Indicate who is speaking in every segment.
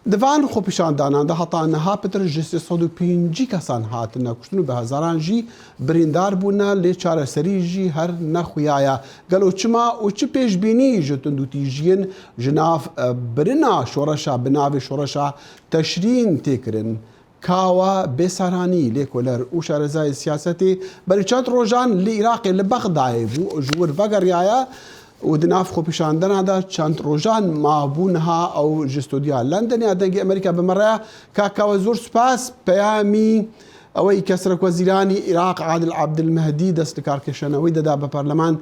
Speaker 1: Di van xwepîşandanan de heta niha pitir ji 350 kesan hatine kuştin û bi hezaran jî birîndar bûne lê çareserî jî her nexuyaye. Gelo çima û çi pêşbînî ji tundûtîjiyên ji nav birina şoreşa bi navê Şoreşa Teşrîn tê kirin? Kawa Bêsaranî, lêkoler û şarezayê siyasetê berî çend rojan li Iraqê li Bexdayê bû û ji wir vegeriyaye û di nav xwepîşandana de çend rojan mabû niha ew ji stûdyoya Londonê ya Dengê Amerîka bi me re ye. Kak Kawa zor spas peyamî ewey ke Serokwezîranî Iraq Adil Abdulmehdî dest li karkêşanewî deda bi parleman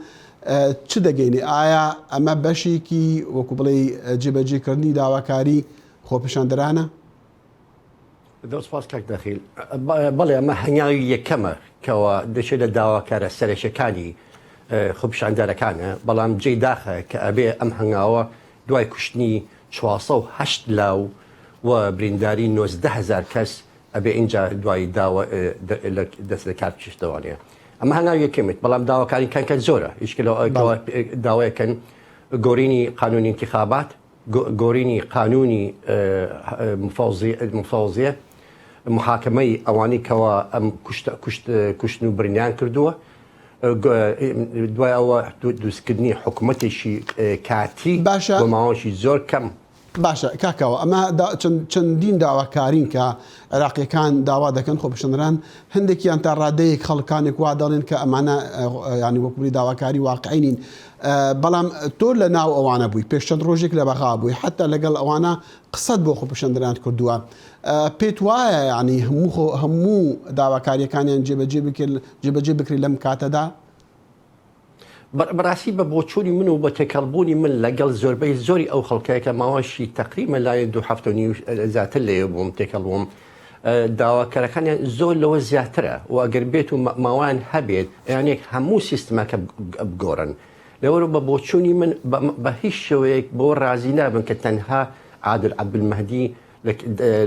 Speaker 1: çi degeynê? Aya eme beşêkî wekû bilêy cêbecêkirinî dawakarî xwepîşanderan e?
Speaker 2: زۆر سپاس کاک دەخیل. بەڵێ ئەمە هەنگاوی یەکەمە کەوا دەچێت لە داواکارە سەرەکیەکانی خۆپیشاندەرەکانە، بەڵام جێی داخە کە ئەبێ ئەم هەنگاوە دوای کوشتنی 408 لاو و برینداری 19 هەزار کەس ئەبێ ئینجا دوای داوە دەست لە کار بکێشتەوانەیە. ئەمە هەنگاوی یەکەمێت، بەڵام داواکاری کەن زۆرە هیچ داوایەکەن گۆرینی قانونی انتخابات گۆرینی قانونی مفەوزیە، محاکەمەی ئەوانەی کەوا ئەم کوشتن و برینیان کردووە، دوای ئەوە دروستکردنی حکوومەتێکی کاتی
Speaker 1: باشە
Speaker 2: بۆ ماوەیەکی زۆر کەم.
Speaker 1: باشە کاکەوە ئەمە چەندین داواکارین کە عێراقیەکان داوا دەکەن خۆپیشاندەران هەندێکیان تا ڕادەیەک خەڵکانێک وا دەڵێن کە ئەمانە ینی وەکوری داواکاری واقعی نین بەڵام تۆ لە ناو ئەوانە بووی پێش چەند ڕۆژێک لە بەغا بووی حتا لەگەڵ ئەوانە قسەت بۆ خۆپیشاندەران کردووە پێت وایە ینی هەموو هەموو داواکاریەکانیان جێبەجێ بکرێت جێبەجێ بکرێت لەم کاتەدا؟
Speaker 2: بەڕاستی بە بۆچوونی من و بە تێکەڵبوونی من لەگەڵ زۆربەی زۆری ئەو خەڵکەیە کە ماوەشی تەقریبا لای دوو هەفتە و نیو زیاتر لێ بووم تێکەڵ بووم داواکەرەکانیان زۆر لەوە زیاترە و ئەگەر بێت و ماوەیان هەبێت یانێک هەموو سیستمەکە بگۆڕن لەوەرە بە بۆچوونی من بە هیچ شێوەیەک بۆ ڕازی نابن کە تەنها عادل عەبدولمەهدی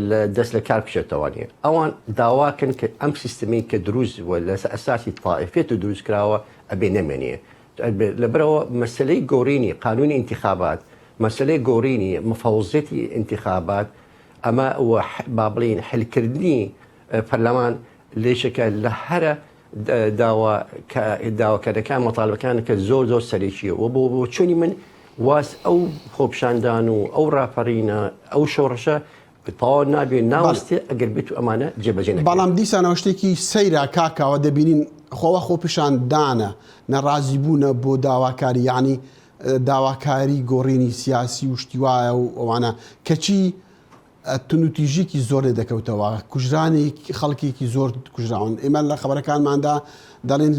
Speaker 2: لە دەست لە کار بکشێتەوە نیە ئەوان داواکەن کە ئەم سیستمی کە دروست بووە لەسەر ئەساسی تائیفیەت و دروست کراوە ئەبێ نەمێنێ لەبەرەوە مەسلەی گۆڕینی قانونی ئینتخابات مەسلەی گۆڕینی مفەوزیەتی ئینتخابات ئەمە با بڵین حلکردنی پەرلەمان لێشێکە لە هەرە داوا داواکەرەکان مەتالبەکان کە زۆر زۆر سەرەکیە و بۆ بۆچوونی من واز ئەو خۆپشاندان و ئەو ڕاپەڕینە ئەو شۆڕشە تەواو نابێ ناوەستێ ئەگەر بێت و ئەمانە جێبەجێ نەکرێن.
Speaker 1: بەڵام دیسانەوە شتێکی سەیرە کاکاوە دەبینین خۆوە خۆپیشاندانە نەڕازیبوونە بۆ داواکاری یانی داواکاری گۆڕینی سیاسی و شتی وایە و ئەوانە کەچی توندوتیژیکی زۆر لێ دەکەوتەوە، کوژرانی خەڵکێکی زۆر کوژراون، ئێمە لە خەبەرەکانماندا دەڵێن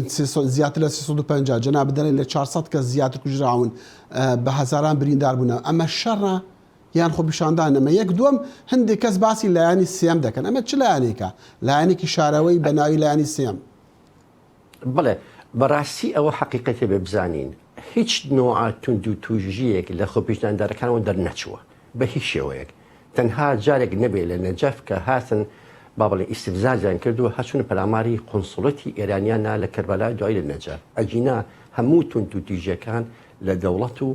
Speaker 1: زیاتر لە 350، جەنابت دەڵێن لە 400 کەس زیاتر کوژراون، بە هەزاران بریندار بوونە، ئەمە شەڕە یان خۆپیشاندان؟ ئەمە یەک، دووەم هەندێک کەس باسی لایەنی سێیەم دەکەن، ئەمە چ لایەنێکە؟ لایەنێکی شارەوەی بە ناوی لایەنی سێیەم.
Speaker 2: بەڵێ بەڕاستی ئەوە حەقیقەتێ بێ بزانین هیچ نوعە توندوتوژییەک لە خۆپیشاندەرەکانەوە دەرنەچووە بە هیچ شێوەیەک تەنها جارێک نەبێ لە نەجەف کە هاتن با بڵێن ئیستفزازیان کرد و هەچوون پەلاماری قونسڵەتی ئێرانیان نا لە کەربەلا دوای لە نەجەف ئەگینا هەموو توندوتیژیەکان لە دەوڵەت و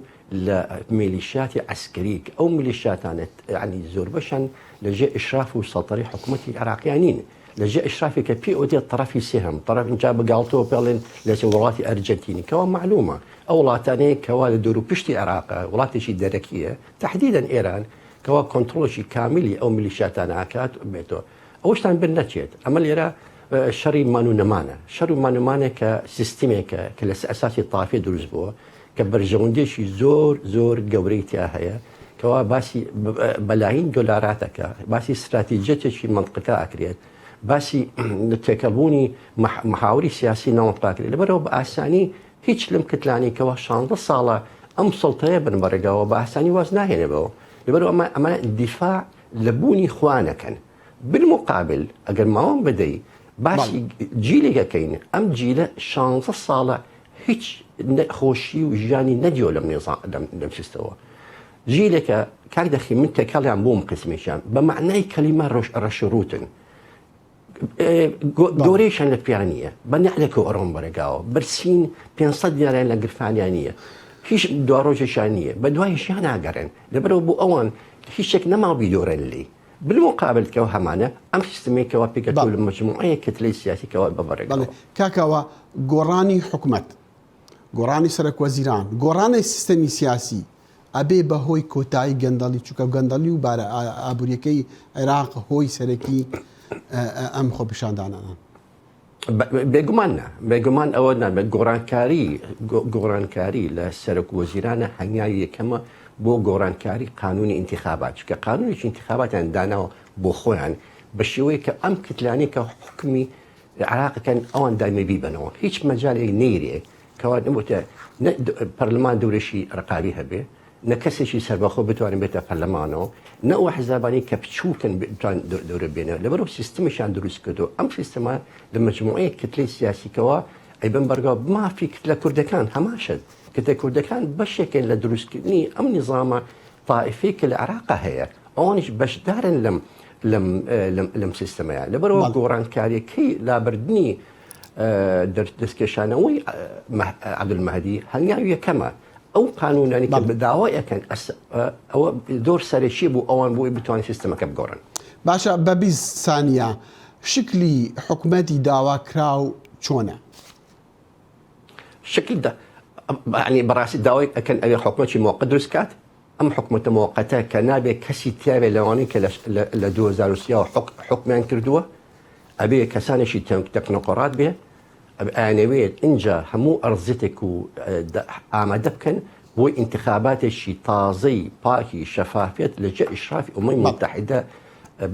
Speaker 2: لە میلیشیاتی عەسکەری کە ئەو میلیشیاتانە یانی زۆربەشان لە ژێر ئیشراف و سەڵتەی حکوومەتی عێراقیان نین لە ژێر ئیشرافی کە پێ ئەوتێ تەڕەفی سێهەم تەڕەف ئینجا بە گاڵتەوە پێڵێن لە وڵاتی ئەرجەنتینی کەوا مەعلومە ئەو وڵاتانەیە کەوا لە دەور و پشتی عێراقە وڵاتێکی دەرەکیە تەحدیدەن ئێران کەوا کۆنتڕۆڵێکی کامیلی ئەو میلیشیاتانە ئەکات بێتەوە ئەوەشتان بیر نەچێت ئەمە لێرە شەڕی مان و نەمانە شەڕ و مان و مانێک کە سیستمێکە کە لەسەر ئەساسی تافێ دروست بووە کە بەرژەوەندیەکی زۆر زۆر گەورەی تیا هەیە کەوا باسی بەلاین دۆلارات ئەکا باسی ستراتیجیەتێکی مەنتقەکە ئەکرێت باسی تێکەڵبوونی محاوری سیاسی ناو مەنتقە ئەکرێت لەبەرەوە بە ئاسانی هیچ لەم کتلانی کەوا 16 ساڵە ئەم سڵتەیە بن بەڕێگاوە بە ئاسانی واز ناهێنێ بەوە لەبەرەوە ئەمە ئەمە دیفاع لە بوونی خوانەکەن بالمقابل ئەگەر ماوەم بدەی باسی جیلێک ئەکەین ئەم جیلە 16 ساڵە هیچ خۆشی و ژیانی نەدیوە لەم نێزا لەم سیستەوە جیلێکە کاک دەخی من تێکەڵیان بووم قسمێکیان بە معنای کەلیمە ڕۆژ ڕەش ڕووتن گۆرەیشان لە پیان نییە بە نەعلێکەوە ئەڕۆن بەرەگاوە برسین 500 دیناریان لە گرفانیان نییە هیچ دواڕۆژێکیان نییە بە دوای ژیان ناگەڕێن لەبەرەوە بۆ ئەوان. هیچ شتێک نەماوە بیدۆرێن لێی بالمقابل کەوە هەمانە ئەم سیستمەی کەوا پێکهاتووە لە مەجموعەیەک کتلەی سیاسی کەوا
Speaker 1: بەڵێ
Speaker 2: بەڕێگەوە.
Speaker 1: کاکەوە گۆڕانی حکومەت گۆڕانی سەرەک وەزیران گۆڕانی سیستەمی سیاسی ئەبێ بە هۆی کۆتایی گەندەڵی چونکە گەندەڵی و بارە ئابووریەکەی عێراق هۆی سەرەکی ئەم خۆپیشاندانانەن.
Speaker 2: بێگومان نا بێگومان ئەوە نابێت گۆڕانکاری گۆڕانکاری لە سەرۆک وەزیرانە هەنگاوی یەکەمە بۆ گۆڕانکاری قانونی ئینتخابات چونکە قانونێکی ئینتخاباتیان داناوە بۆ خۆیان بە شێوەیە کە ئەم کتلانی کە حکومی عراقەکەن ئەوان دایمە بیبەنەوە هیچ مەجالێک نەیرێ کەوا نەبووتە پەرلەمان دەورێکی ڕقابی هەبێ نە کەسێکی سەربەخۆ بتوانێت بێتە پەرلەمانەوە، نە ئەو حزابانەی کە بچووکن بتوان دەورە بێنەوە، لەبەرئەوە سیستمێکیان دروست کردووە، ئەم سیستمە لە مەجموعەیەک کتلەی سیاسی کەوا ئەیبەن بەرگا مافی کتلە کوردەکان هەمان شت، کتلە کوردەکان بەشێکن لە دروستکردنی ئەم نیزامە تائیفی کە لە عێراقا هەیە، ئەوانیش بەشدارن لەم لەم لەم لەم سیستمەیە، لەبەرئەوە گۆڕانکاریەکەی لابردنی دەستکێشانەوەی عەبدولمەهدی هەنگاوی یەکەمە. ئەو قانونانی کە داوای ئەکەن ئەوە زۆر سەرەکی بوو ئەوان بۆی بتوان سیستەمەکە بگۆڕن.
Speaker 1: باشە بە 20 سانیە شکلی حکومەتی داواکراو چۆنە؟
Speaker 2: شکل دا یعنی بەڕاستی داوای ئەکەن ئەوێ حکومەتی موقت دروست کات ئەم حکومەتە موقتە کە نابێت کەسی تیاێ لەوانەی کە لە 2023 حکمیان کردووە ئەبێ کەسانێکی تەکنۆقۆڕات بێ ئەیانەوێت ئینجا هەموو ئەرزیەتێک و ئامادە بکەن بۆ ئینتخاباتێکی تازەی پاکی شەفافیەت لە جێ ئیشرافی ئومەی متحدە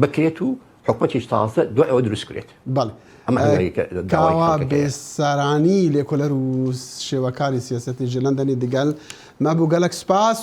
Speaker 2: بکرێت و حکومەتێکی تازە دوای ئەوە دروست کرێت.
Speaker 1: بەڵێ کاوە بێسارانی لێکۆلەر و شێوەکاری سیاسەتی ژ لەندەنی دگەل مەبوو گەلەک سوپاس.